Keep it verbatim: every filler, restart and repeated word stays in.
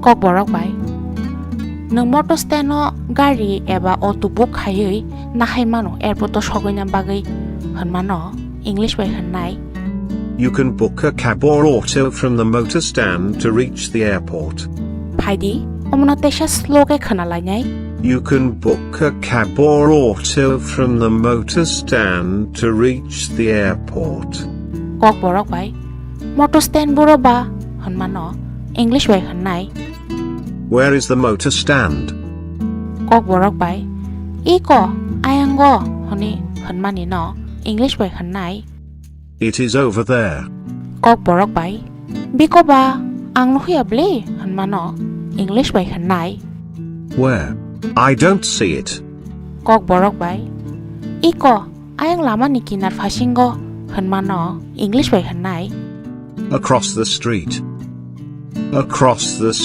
Kokborok bai. Nwng motor stand o gari eba auto book khaiwi nahai mano airport o sogwina bagwi hwnmano English bai hwnnai. You can book a cab or auto from the motor stand to reach the airport. Phaidi, omono teisa slow khe khwnalainai. You can book a cab or auto from the motor stand to reach the airport. Kokborok bai. Motor stand buro ba hwnmano English bai hwnnai. Where is the motor stand? Kokborok bai. Iko, ayango hwnwi hwnmani no English bai hwnnai. It is over there. Kokborok bai. Biko ba ang nuhuya bli hwnmano English bai hwnnai. Where? I don't see it. Kokborok bai. Iko, ayang lamani kinar phasingo hwnmano English bai hwnnai. Across the street. Across the